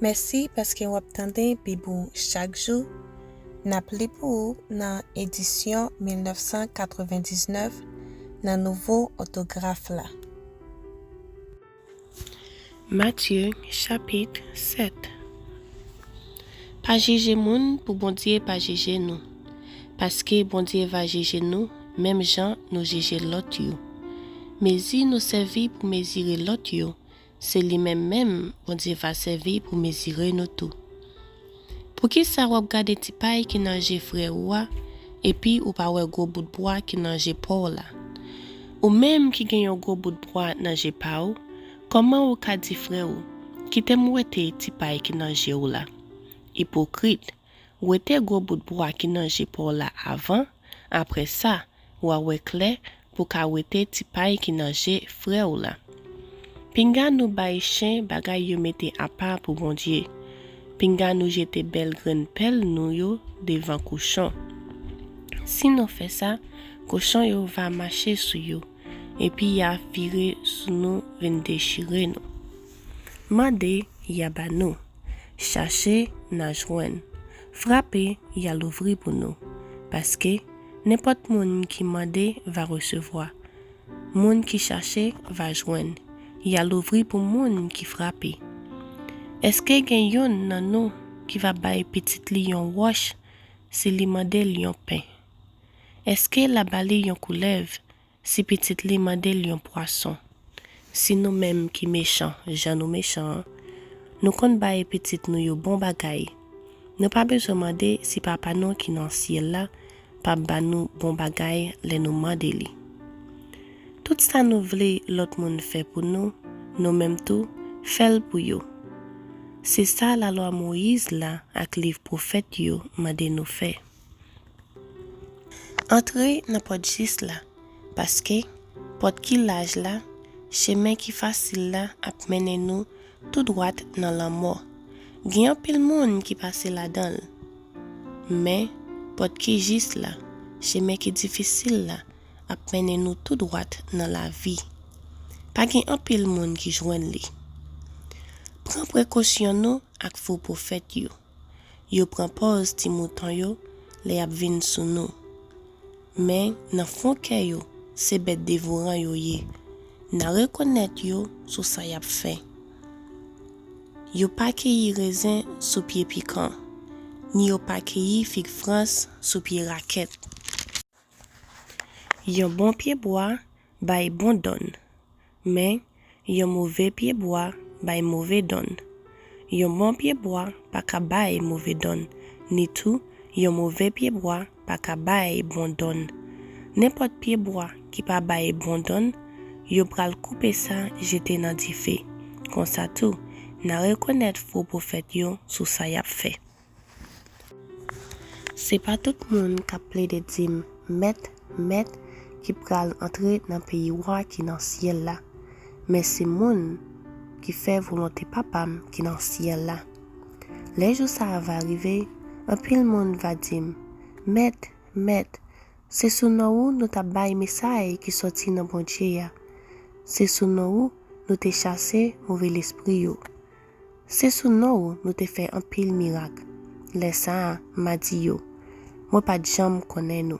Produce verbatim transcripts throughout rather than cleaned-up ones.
Mèsi paske w ap tande Bib ou chak jou. N ap li pou ou nan edisyon mil nèf san katrevendiznèf nan nouvo òtograf la. Matye, chapit sèt. Pa jije moun pou Bondye pa jije nou, paske Bondye va jije nou menm jan nou jije lòt yo. Mezi nou sèvi pou mezire lòt yo, se li menm menm Bondye va sèvi pou mezire nou tou. Poukisa w ap gade ti pay ki nan je frè ou a, epi ou pa wè gwo bout bwa ki nan je pa w la? Ou menm ki gen yon gwo bout bwa nan je pa w, kòman ou ka di frè ou, "Kite m wete ti pay ki nan je w la"? Ipokrit, wete gwo bout bwa ki nan je pa w la avan, apre sa, w a wè klè pou ka wete ti pay ki nan je frè w la. Pinga nou bay chen bagay yo mete apa pou Bondye. Pinga nou jete bèl grenn pèl nou yo devan kochon. Si nou fè sa, kochon yo va mache sou yo, epi y a vire sou nou vin dechire nou. Mande, y a ba nou. Chache, n a jwenn. Frape, y a louvri pou nou. Paske, nenpòt moun ki mande va resevwa. Moun ki chache va jwenn. Y a louvri pou moun ki frape. Èske gen youn nan nou ki va bay pitit li yon wòch si li mande l yon pen? Èske l a ba li yon koulèv si pitit li mande l yon pwason? Si nou menm ki mechan jan nou mechan an, nou konn bay pitit nou yo bon bagay, nou pa bezwen mande si Papa nou ki nan syèl la p ap ba nou bon bagay lè nou mande li. Tout sa nou vle lòt moun fè pou nou, nou menm tou, fè l pou yo. Se sa lalwa Moyiz la ak liv pwofèt yo mande nou fè. Antre nan pòt jis la, paske pòt ki laj la, chemen ki fasil la ap mennen nou tou dwat nan lanmò. Gen anpil moun ki pase ladan l. Men, pòt ki jis la, chemen ki difisil la, ap mennen nou tou dwat nan lavi. Pa gen anpil moun ki jwenn li. Pran prekosyon nou ak fo pwofèt yo. Yo pran pòz ti mouton yo lè y ap vin sou nou. Men, nan fon kè yo, se bèt devoran yo ye. N a rekonèt yo sou sa y ap fè. Yo pa keyi rezen sou pye pikan, ni yo pa keyi fig frans sou pye rakèt. Yon bon pyebwa bay bon donn, men yon move pyebwa bay move donn. Yon bon pyebwa pa ka bay move donn, ni tou yon move pyebwa pa ka bay bon donn. Nenpòt pyebwa ki pa bay bon donn, yo pral koupe sa jete nan dife. Konsa tou, n a rekonèt fo pwofèt yo sou sa y ap fè. Se pa tout moun k ap plede di m, "Mèt, Mèt," ki pral antre nan peyi Wa ki nan syèl la, men se moun ki fè volonte Papa m ki nan syèl la. Lè jou sa a va rive, anpil moun va di m, "Mèt, Mèt, se sou non ou nou t ap bay mesay ki soti nan Bondye a. Se sou non ou nou te chase move lespri yo. Se sou non ou nou te fè anpil mirak." Lè sa a, m a di yo, "Mwen pa t janm konnen nou.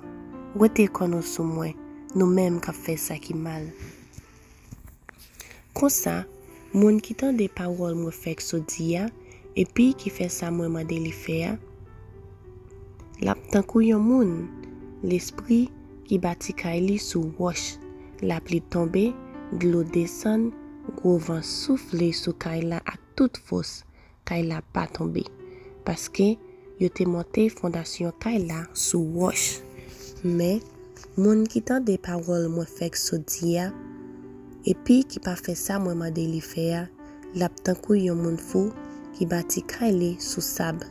Wete kò nou sou mwen, nou menm k ap fè sa ki mal." Konsa, moun ki tande pawòl mwen fèk sot di a, epi ki fè sa mwen mande li fè a, l ap tankou yon moun, lespri ki bati kay li sou wòch. Lapli tonbe, dlo desann, gwo van soufle sou kay la ak tout fòs, kay la pa tonbe, paske yo te monte fondasyon kay la sou wòch. Men, moun ki tande pawòl mwen fèk sot di a, epi ki pa fè sa mwen mande li fè a, l ap tankou yon moun fou ki bati kay li sou sab.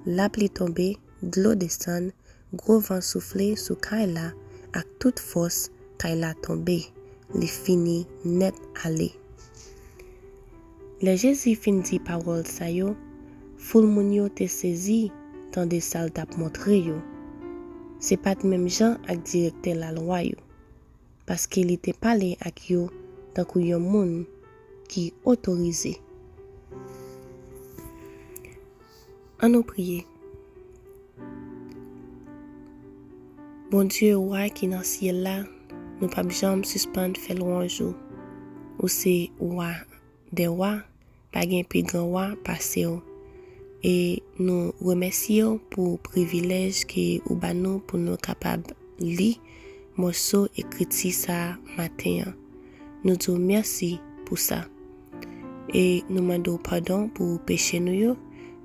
Lapli tonbe, dlo desann, gwo van soufle sou kay la ak tout fòs, kay la tonbe, li fini nèt ale. Lè Jezi fin di pawòl sa yo, foul moun yo te sezi tande sa l t ap montre yo. Se pa t menm jan ak direktè lalwa yo, paske li te pale ak yo tankou yon moun ki otorize. Ann nou priye. Bondye, Wa ki nan syèl la, nou p ap janm sispann fè lwanj ou. Ou se Wa dè wa, pa gen pi gran wa pase w. E nou remèsye w pou privilèj ke ou ba nou pou nou kapab li mòso ekriti sa a maten an. Nou di w mèsi pou sa. E nou mande w padon pou peche nou yo,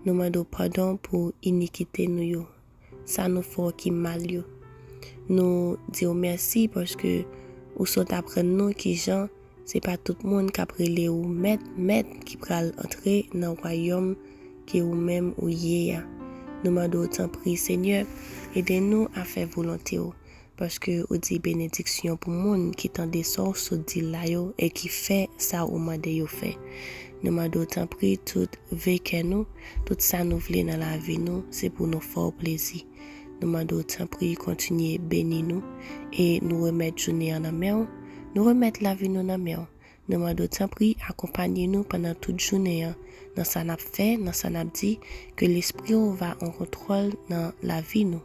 nou mande w padon pou inikite nou yo, sa nou fè w ki mal yo. Nou di w mèsi paske ou sot aprann nou kijan se pa tout moun k ap rele ou mèt, mèt ki pral antre nan wayòm ke ou menm ou ye a. Nou mande w tanpri, Senyè, ede nou a fè volonte w, paske ou di benediksyon pou moun ki tande sa w sot di la yo e ki fè sa ou mande yo fè. Nou mande w tanpri tout ve kè nou, tout sa nou vle nan lavi nou, se pou nou fè w plezi. Nou mande w tanpri kontinye beni nou e nou remèt jounen an nan men w, nou remèt lavi nou nan men w. Nou mande w tanpri akonpanye nou pandan tout jounen an, nan sa n ap fè, nan sa n ap di, ke Lespri w va an kontwòl nan lavi nou.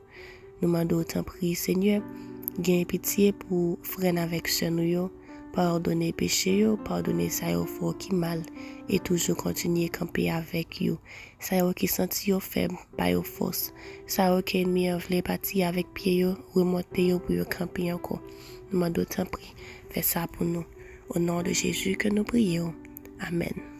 Nou mande w tanpri, Senyè, gen pitye pou frè n avèk sè nou yo, padone peche yo, padone sa yo fè w ki mal, e toujou kontinye kanpe avèk yo. Sa yo ki santi yo fèb, ba yo fòs. Sa yo ke ènmi an vle pati avèk pye yo, remonte yo pou yo kanpe ankò. Nou mande w tanpri, fè sa pou nou. O non de Jezi ke nou priye w. Amèn.